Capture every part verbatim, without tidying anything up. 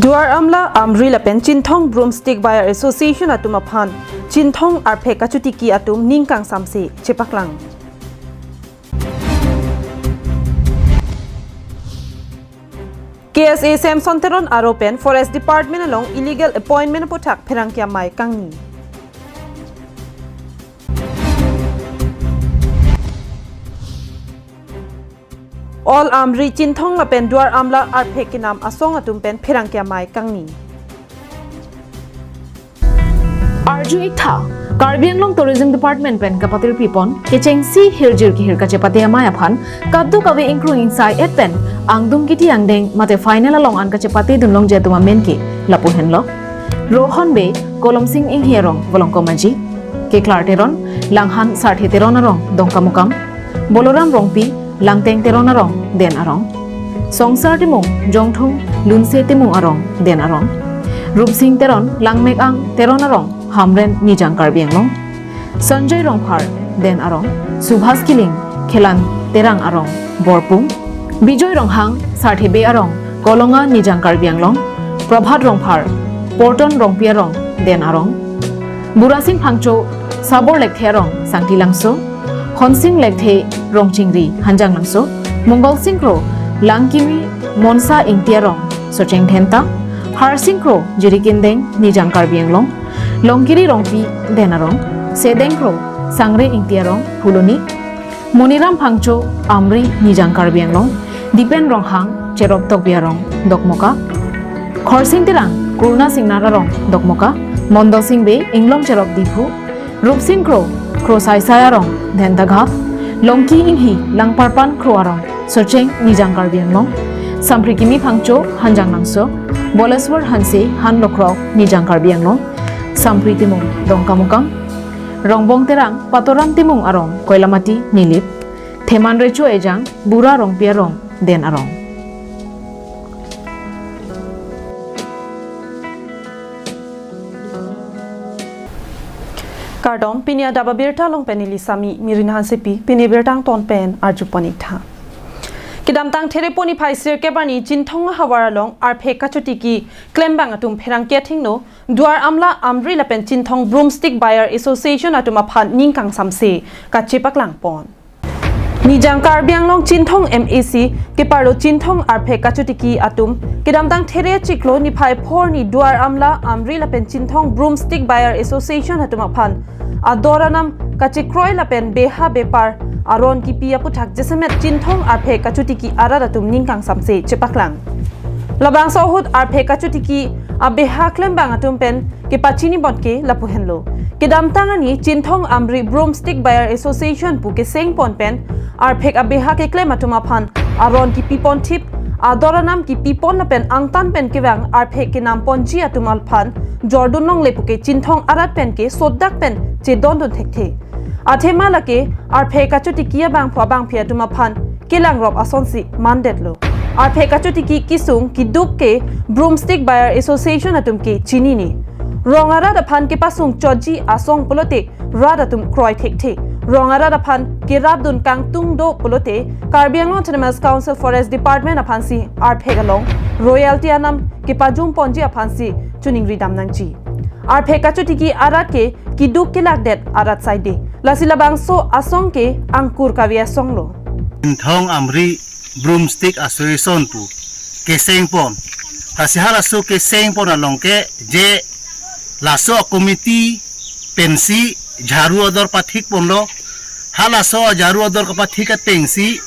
Duar Amla, Amri lapen Chinthong Broomstick Buyer Association atum aphan Chinthong arphek kachotiki atum ning kangsamse chepaklang. K S A Samson Teron aro pen Forest Department along illegal appointment aputhak pherangke amei kangni. All Amri, Chinthong lapen Duar Amla arphek kenam asong atum pen pherangke amei kangni. Arju iktha, Karbi Anglong Tourism Department pen kapatirpi pon kechengsi hirjir kehir kachepate amei aphan kadokave ingkrung ingsai et pen angdung kiti angdeng mate final along an kachepate dunlongji atum amen ke lapu henlo: Rohon Bey, Kolomsing Inghi arong, Volongkom Aji. Keklar Teron, Langhan Sarthe Teron arong, Dongkamukam. Boloram Rongpi, Langteng Teron arong, Den arong. Songsar Timung, Jongthung Lunse Timung arong, Den arong. Rupsing Teron, Langmekang Teron arong, Hamren, Nijang Karbi Anglong. Sanjay Rongphar, Den arong. Subhas Killing, Khelan Terang arong, Borpung. Bijoy Ronghang, Sarthe Bey arong, Kolonga, Nijang Karbi Anglong. Prabhat Rongphar, Porton Rongpi arong, Den arong. Burasing Phangcho, Sabor Lekthe arong, Sangti Langso. Honsing Lekthe, Rongchingri, Hanjang Langso. Mongolsing Kro, Langkimi Monsa Ingti arong, Socheng Dhenta. Harsing Kro, Jirikindeng, Nijang Karbi Anglong. Longkiri Rongpi, Den arong. Sedeng Kro, Sangre Ingti arong, Phuloni. Moniram Phangcho, Amri, Nijang Karbi Anglong. Dipen Ronghang, Cherop Tokbi arong, Dokmoka. Khorsing Terang, Kurna Singnar arong, Dokmoka. Mondolsing Bey, Inglong Cherop, Diphu. Rupsing Kro, Kro Saisai arong, Dhentaghat. Longki Inghi, Langparpan Kro arong, Socheng, Nijang Karbi Anglong. Samprikimi Phangcho, Hanjang Langso. Boleswar Hanse, Han Lokrok, Nijang Karbi Anglong. Sampri Timung, Dongkamukam. Rongbong Terang, Patoram Timung arong, Koilamati, Nilip. Theman Recho Ejang, Bura Rongpi arong, Den arong. Kardom, pini adap abirta along pen neli Sami Mirin Hansepi, pini birta angton pen arjupon iktha. Kedamtang Thereponi phai sirkep arni Chinthong ahavar along arphek kachotiki klembang atum pherangke athengno Duar Amla, Amri lapen Chinthong Broomstick Buyer Association atum aphan ning kangsamse kachepaklang pon. Nijang Karbi Anglong Chinthong M A C keparlo Chinthong arphek kachotiki atum kedamtang There achiklo niphai phor arni Duar Amla, Amri lapen Chinthong Broomstick Buyer Association atum aphan ador anam kachekroi lapen beha bepar aron kipi aputhak jasemet Chinthong arphek kachotiki arat atum ning kangsamse chepaklang. Labangso ahut arphek kachotiki abeha klembang atum pen kepachini pon ke lapu henlo. Kedamtang arni Chinthong Amri Broomstick Buyer Association pu keseng pon pen arphek abeha keklem atum aphan aron kipi pon thip, ador anam kipi pon lapen angtan pen kevang arphek kenam ponji atum aphan jordun longle puke Chinthong arat pen ke sodak pen chedondun thekthe. Athema lake arphek kachotiki abangphu abangphi atum aphan kelangrop asonsi mandetlo. Arphek kachotiki kesung keduk ke Broomstick Buyer Association atum ke chinine. Rong arat aphan kepasung chotji asong pulote rat atum kroi thekthe. Rong arat aphan kerapdun kangtung do pulote Karbi Anglong Autonomous Council Forest Department aphansi arphek along royalty anam kepajum ponji aphansi choningri dam nangji. Arphek kachotiki arat ke keduk kelakdet arat saide. Lasi labangso asong ke angkur kave asong lo. Chinthong Amri Broomstick Association pu keseng pon. Lasi halaso keseng pon along ke je laso committee pensi jharu ador pathik ponlo. Halaso jharu ador kapathik atengsi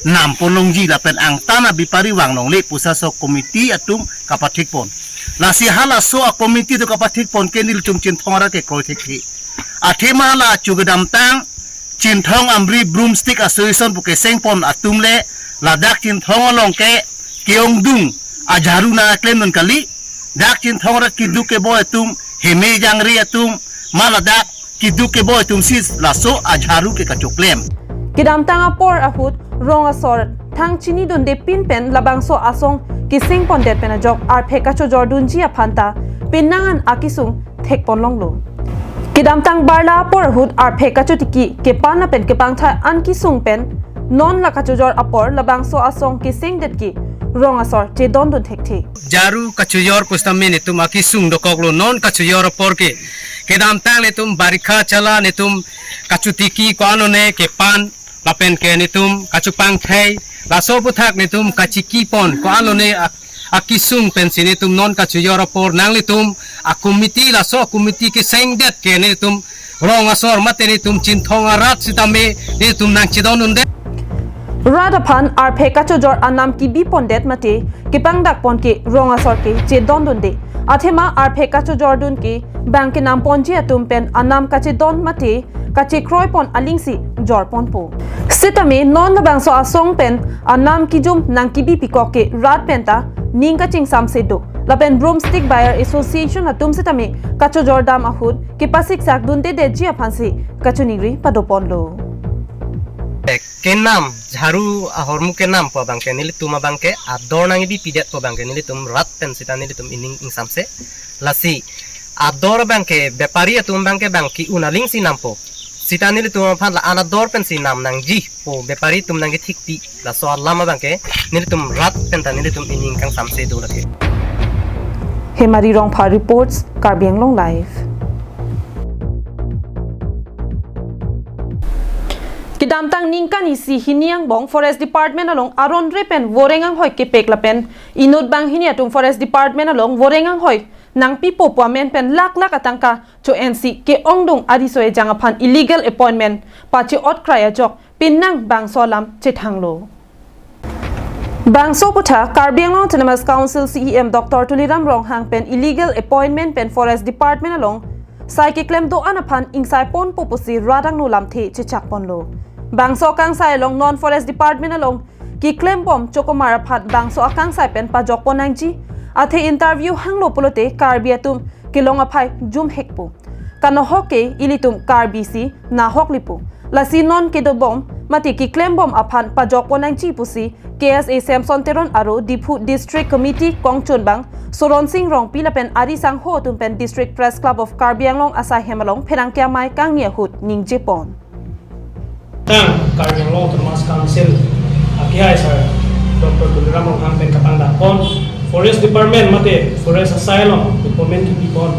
nam pon longji lapen angtan abepari vang longle pusi laso committee atum kapathik pon. Lasi halaso a committee atum kapathik pon ke nelitum Chinthong arat ke kroi thekthe. Athema la chu kedamtang Chinthong Amri Broomstick Association pu keseng pon atum le ladak Chinthong along ke ke-ongdung ajharu nangklemdun kali. Dak Chinthong arat keduk keboi atum, heme jangre atum, ma ladak keduk keboi atumsi laso ajharu ke kachoklem. Kedamtang apor ahut rong asor thang chinidunde pin pen labangso asong keseng pondet pen ajok arphek kachojordunji aphan ta penang an akesung thek pon longlo. Kedamtang barla apor ahut arphek kachotiki kepan lapen kepangthai an kesung pen non la kachojor apor labangso asong kesengdet ke rong asor chedondun thekthe. Jharu kachojor pusitame netum akesung dokoklo, non kachojor apor ke. Kedamtang netum barikha chala netum kachotiki ko-an lone kepan lapen ke netum kachopangthai, laso aphuthak netum kachikipon ko-an lone ak-, akesung pensi netum non kachojor apor nanglitum a-committee, laso a-committee kesengdet ke netum rong asor mate netum Chinthong arat sitame netum nangchedondunde. Rat aphan arphek kachojor anam kebipondet mate kepangdakpon ke rong asor ke chedondunde. Athema arphek kachojordun ke bang kenamponji atum pen anam kachedon mate kachekroipon alingsi jorponpo. Sitame non labangso asong pen anam kejum nangkebipikok ke rat penta ning kachingsamse do. Lapen Broomstick Buyer Association atum sitame kachojordam ahut kepasiksakdundedetji aphansi kachiningri padoponlo. Kenam, jharu ahormu kenampo abangke nelitum abangke ador nangkebipidetpo abangke nelitum rat pen sita nelitum ining ingsamse. Lasi ador abangke bepari atum abangke bang ke-un alingsi nampo. Sita nelitum aphan la-an ador pensi nam nangji pu bepari atum nangkethikpi, laso alam abangke nelitum rat penta nelitum ining kangsamse do lake. Hemari Rongphar reports, Karbi Anglong Live. Kedamtang ningkan isi hini angbong Forest Department along aron re pen voreng anghoi kepek lapen inut banghini atum Forest Department along voreng anghoi nangpipo pu amen pen lakh lakh atangka cho-ensi ke-ongdung ariso ejang aphan illegal appointment pache-ot krai ajok penang bangso alam chethanglo. Bangso aphuthak Karbi Anglong Autonomous Council C E M Doctor Tuliram Ronghang pen illegal appointment pen Forest Department along sai keklem do-an aphan ingsaipon pupusi rat angno lamthe chechakponlo. Bangso kangsai along non Forest Department along keklembom chokomar aphan bangso akangsai pen pajokpon nangji. Athe interview hanglo pulote Karbi atum kelong aphai jumhekpo. Kanohok ke ilitum Karbi si nahok lipo. Lasi non kedobom mate keklembom aphan pajokpon nangji pusi K S A Samson Teron aro Diphu District Committee kongchunbang Soron Sing Rongpi lapen ari sangho atum pen District Press Club of Karbi Anglong asai hem along pherangke amei kangni ahut ningjepon. Tang Karbi Anglong Autonomous Council akehai sir Doctor Tuliram Ronghang pen kapangdakpon Forest Department mate Forest asai along appointment kepipon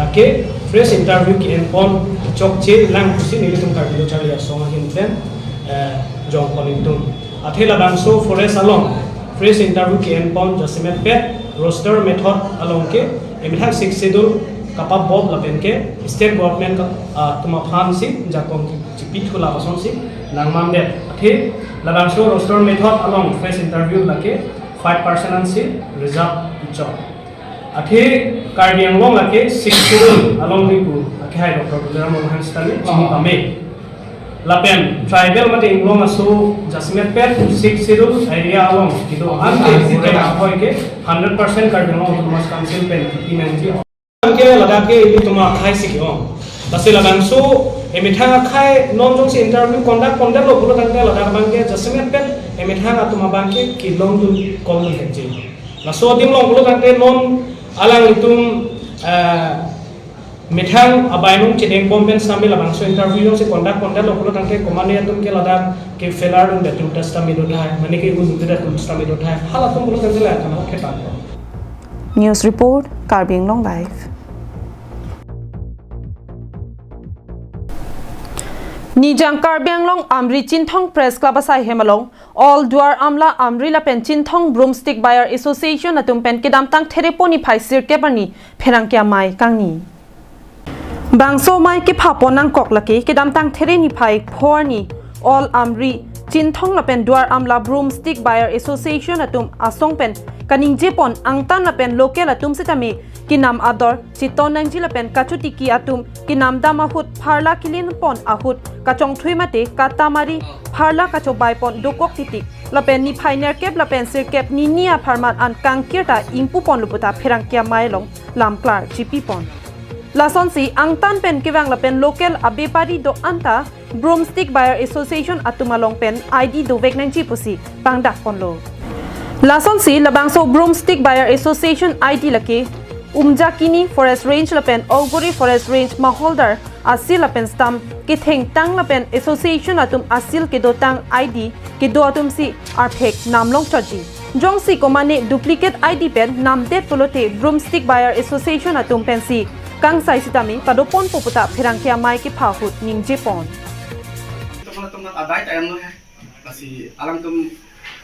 lake fresh interview ke-enpon chokche lang pusi nelitum Karbi Lo Charli Asong ahin pen, eh, jongpon ingtung. Athe labangso Forest along fresh interview ke-enpon jasemet pet roster method along ke emethang Sixth Schedule kapabop lapen ke State Government ka, ah, atum aphansi jakong chipithu lapusonsi nangmandet. Athe labangso roster method along fresh interview lake five percent ansi reserve chok. Athe Karbi Anglong lake Sixth Schedule along ripu akehai Doctor Tuliram Ronghang sitame chini pame. Lapen tribal mate inglong aso jasemet pen Sixth Schedule area along kedo-an ke voreng anghoi ke hundred percent Karbi Anglong Autonomous Council pen kepi nangji. Ke ladak ke ilitum akhai si ke-ong. Lasi labangso emethang akhai non jongsi interview conduct kondetlo pulo tangte ladak abangke jasemet pen emethang atum abangke kelongdun kongdun hekji. Laso adim along pulo tangte non alanglitum, eh, methang abainung chedeng bom pen sitame labangso interview jongsi conduct kondetlo pulo tangte komatne atum ke ladak ke failure dunde atum ta sitame dothai, mane ke un dunde atum sitame dothai. Halatum pulo tangte la kana khetan. News report, Karbi Anglong Live. Nijang Karbi Anglong Amri Chinthong Press Club asai hem along All Duar Amla Amri lapen Chinthong Broomstick Buyer Association atum pen kedamtang Therepo niphai sirkep arni pherangke amei kangni. Bangso amei kephapon nangkok lake kedamtang There niphai pho arni All Amri Chinthong lapen Duar Amla Broomstick Buyer Association atum asong pen kaningjepon angtan lapen local atum sitame kenam ador cheton nangji lapen kachotiki atum kenamdam ahut pharla kelinpon ahut kachongthui mate katamari pharla kachobaipon dokok titik lapen niphai nerkep lapen sirkep nini apharman an kangkir ta ingpuponlo puta pherangke amei along lamklar chipipon. Lasonsi angtan pen kevang lapen local abepari do-an ta Broomstick Buyer Association atum along pen I D dovek nangji pusi pangdakponlo. Lasonsi labangso Broomstick Buyer Association I D lake Umjakini Forest Range lapen Auguri Forest Range maholdar asil lapen stamp kethengtang lapen association atum asil kedotang I D kedo atumsi arphek namlong chotji. Jongsi komane duplicate I D pen namdet pulote Broomstick Buyer Association atum pensi kangsai sitame padoponpo puta pherangke amei kepha ahut ningjepon. Teman-teman adai tayang lo ya. Lasi alangtum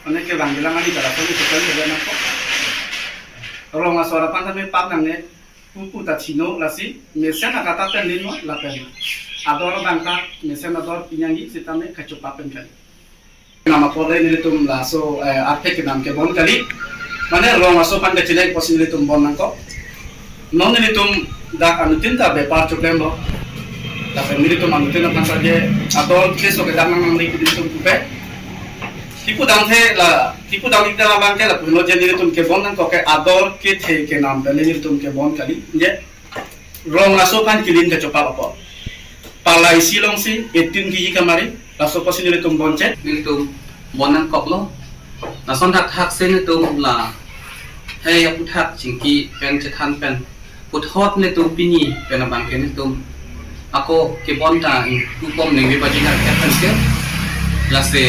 mane kevang bilang ani kala kami tukang kevang nangkok. Rong asor aphan tame pap nangne pupu ta chino lasi mesen akata pen ninmo lapen ador abang ta mesen ador pinyangi sitame kachopap pen kali. Nama pore nelitum laso, eh, arthek kenam kebon kali. Mane rong aso aphan kachelek pusi nelitum bon nangkok. Non nelitum dak anuttin ta bepar choklemlo. Lapen nelitum anuttin aphan saje ador keso kedam nang nangli nelitum pupe. Kipu dangthe la, kipu dangthe la bangke lapulo je nelitum kebon nangkok ke ador kethe kenam pen nelitum kebon kali. Je rong aso aphan kilim kachopap apot. Palai si longsi etin kiji kamari, laso pusi nelitum bonche. Nelitum bon nangkoklo. Lason thakthak si nelitum la hei aputhak chingki pen chethan pen puthot nelitum pini pen abangke nelitum ako kebon ta ingkupom ningve baji nangkep pen ke. Lasi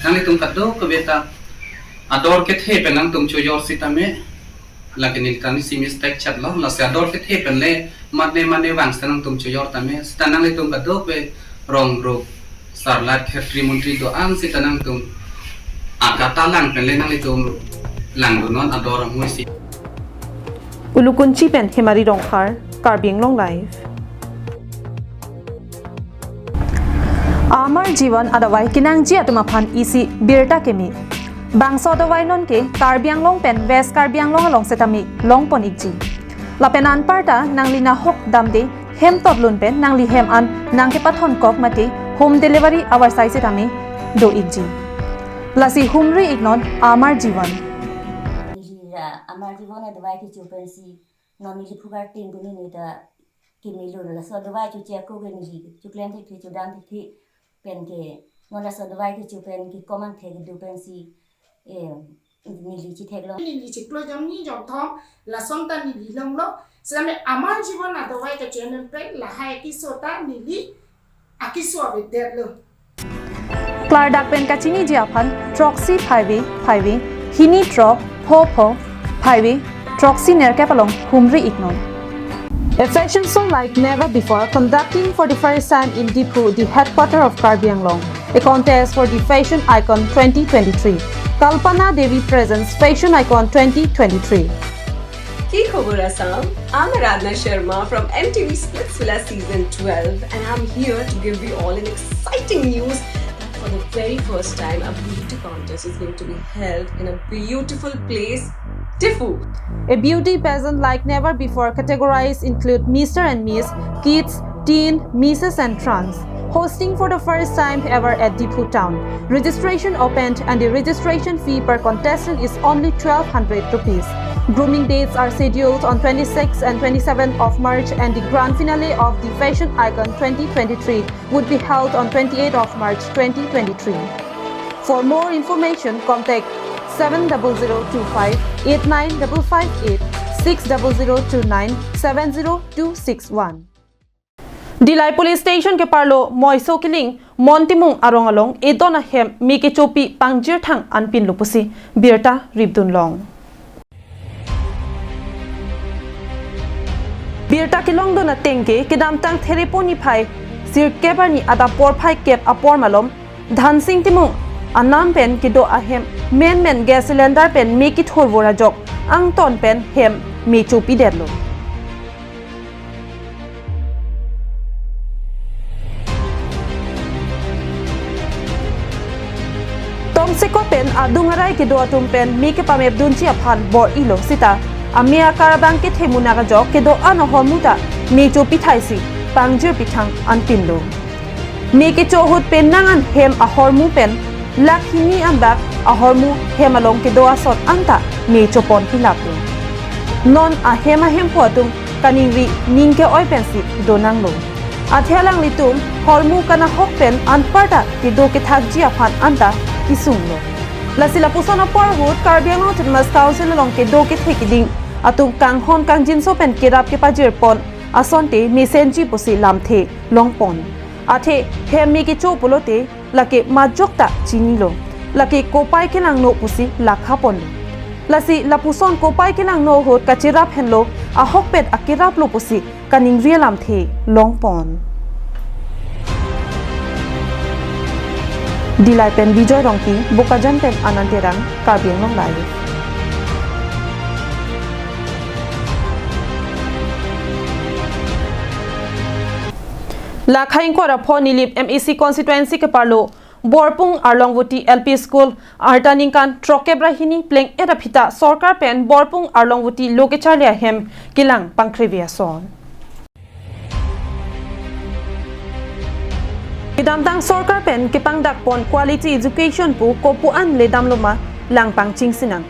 nanglitum kadokave ta ador kethe pen nangtum chojor sitame. Lake nelitum si mistake chatlo, lasi ador kethe pen le mane mane vang sita nangtum chojor tame, sita nanglitum kadokave rong rup sarlat khetri montri do-an sita nangtum akata lang pen le nanglitum langdunnon ador amui si. Ulukunchi pen Hemari Rongphar, Karbi Anglong Live. Amar Jivan adavai kenangji atum aphan isi birta keme. Bangso adavai nonke Karbi Anglong pen West Karbi Anglong along setame longpon ikji. Lapen anparta nangli nahok damde hem totlun pen nangli hem an nangkepathon kok mate home delivery avarsai setame do ikji. Lasi humri iknon Amar Jivan. Neli ra Amar Jivan adavai kecho pensi non neli phugar tin puni neli ta kemelo laso adavai choche ako ke neli choklem thekthe chodam thekthe pen ke non laso adavai kecho pen ke komang the kedo pensi, eh, neli chetheklo. Neli chiklo jom ni jom thom lason ta neli longlo. Sitame Amar Jivan adavai ke channel pen lahai keso ta neli akiso avedetlo. Klardak pen kachiniji aphan throksi phaive phaive hini throk pho pho phaive throksi nerkep along humri iknon. A fashion show like never before conducting for the first time in Diphu, the headquarter of Karbi Anglong. A contest for the fashion icon twenty twenty-three. Kalpana Devi presents fashion icon twenty twenty-three. কি খবৰ Assam? I'm Aradhna Sharma from M T V Splitsvilla season twelve, and I'm here to give you all an exciting news that for the very first time, a beauty contest is going to be held in a beautiful place, Diphu. A beauty pageant like never before. Categories include Mister and Miss, Kids, Teen, Misses and Trans. Hosting for the first time ever at Diphu town. Registration opened and the registration fee per contestant is only twelve hundred rupees. Grooming dates are scheduled on twenty-sixth and twenty-seventh of March, and the grand finale of the Fashion Icon twenty twenty-three would be held on twenty-eighth of March twenty twenty-three. For more information, contact seven double zero two five eight nine double five eight, six double zero two nine seven zero two six one. Dillai Police Station keparlo Moiso Kiling, Mon Timung arong along edon ahem me kechopi pangjirthang anpinlo pusi birta ripdunlong. Birta kelongdun atengke kedamtang Therepo niphai sirkep arni adap porphai kep apor malom Dhansing Timung anam pen kedo ahem menmen gas cylinder pen me kethurvor ajok angton pen hem me chopidetlo. Tongsekot pen adung arai kedo atum pen me kepamepdunji aphan bor-ilo sita ame akar abang kethe munak ajok kedo-an ahormu ta me chopithaisi pangjirpithang anpinlo. Me kecho ahut penang an hem ahormu pen lakh hini anbak ahormu hem along kedo ason anta me chopon pilaplo. Non ahem ahemphu atum kaningri ning ke-oi pensi donanglo. Athe alanglitum hormu kanahok pen anparta kedo kethakji aphan anta kesunglo. Lasi lapuson apor ahut Karbi Anglong Autonomous Council along kedo kethe keding atum kanghon kangjinso pen kerap kepajirpon asonte mesenji pusi lamthe longpon. Athe hem me kecho pulote lake majok ta chinilo. lake kopai kelangno pusi lakha ponlo. Lasi lapuson kopai kelangno ahut kacherap henlo, ahokpet akeraplo pusi kaningri alamthe longpon. Dillai pen Bijoy Rongpi, Bokajan pen Anand Terang, Karbi Anglong Live. Lakha ingkoi ra pho Nilip M A C constituency keparlo Borpung Arlongvoti L P School arta ningkan throkkep ra hini pleng-et aphita sorkar pen Borpung Arlongvoti lo kecharli ahem kelang pangkrevi ason. Kedamtang sorkar pen kepangdakpon quality education pu kopu an le damlo ma lang pangchingsinang.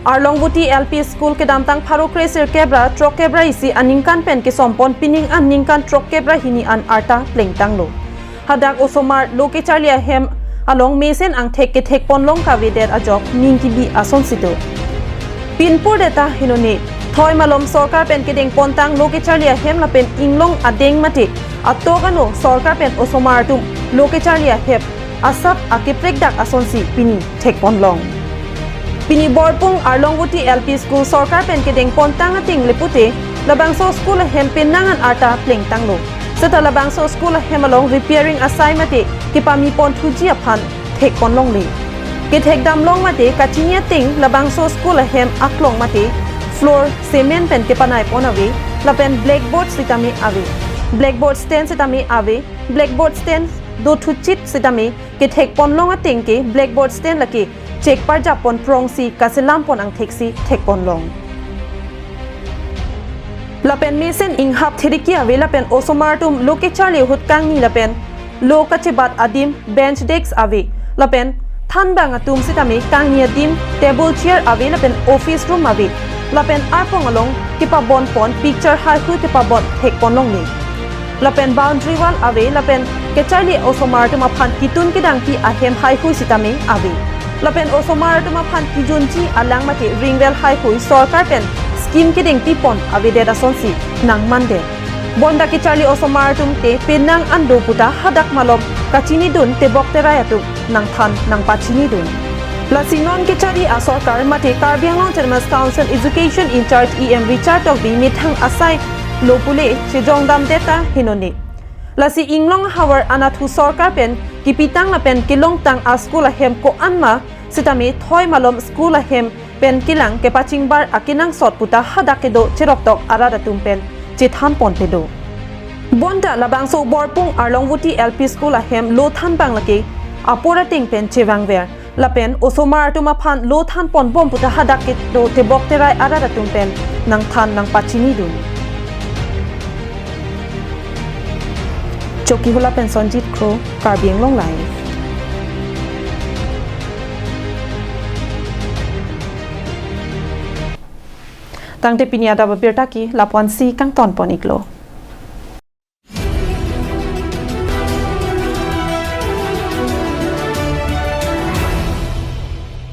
Arlongvoti L P School kedamtang pharo kre sirkep ra throkkep ra isi aningkan pen kesompon pining an ningkan throkkep ra hini an arta plengtanglo. Hadak osomar lo kecharli ahem along mesen angthek kethekponlong kavedet ajok ning kebi asonsi do. Pinpur deta henone, thoi malom sorkar pen kedengpontang lo kecharli ahem lapen inglong adeng mate atok ano sorkar pen osomar atum lo kecharli ahem asap akeprekdak asonsi pini thekponlong. Pini Borpung Arlongvoti L P School sorkar pen kedengpontang ateng le pute labangso school ahem penang an arta plengtanglo. Seta labangso school ahem along repairing asai mate kepamipon thuji aphan thekponlongle. Kethekdamlong mate kachini ateng labangso school ahem aklong mate floor cement pen kepanaipon ave, lapen blackboard sitame ave. Blackboard stand sitame ave, blackboard stand do thuchit sitame kethekponlong ateng ke blackboard stand lake chek parjappon prongsi kaselampon angtheksi thekponlong. Lapen mesen inghap thiriki ave lapen osomar atum lo kecharli ahut kangni lapen lo kachebat adim bench desk ave lapen thanbang atum sitame kangni adim table chair ave lapen office room ave lapen arpong along kepabonpon picture haihui kepabon thekponlongle. Lapen boundary wall ave lapen kecharli osomar atum aphan kitun kedangpi ahem haihui sitame ave. Lapen osomar atum aphan kijunji alang mate ringwell haihui sorkar pen scheme kedengpipon avedet asonsi nangmandet. Bonta kecharli osomar atum te penang an do puta hadak malom kachinidun tebok terai atum nangthan nangpachinidun. Lasi non kecharli asorkar mate Karbi Anglong Autonomous Council Education in-charge E M Richard Tokbi methang asai lo pule chejongdamdet ta henone. Lasi inglong havar anatthu sorkar pen kepitang lapen kelongtang a-school ahem ko-an ma sitame thoi malom school ahem pen kelang kepachingbar akenangsot puta hadak kedo cheroktok arat atum pen chethanponpe do. Bonta labangso Borpung Arlongvoti L P School ahem lo thanbang lake apor ateng pen chevangver. Lapen osomar atum aphan lo thanponbom puta hadak kedo tebok terai arat atum pen nangthan nangpachinidun. Chokihola pen Sonjit Kro, Karbi Anglong Live. Tangte pini adap abirta ke lapu-ansi kangtonpon-iklo.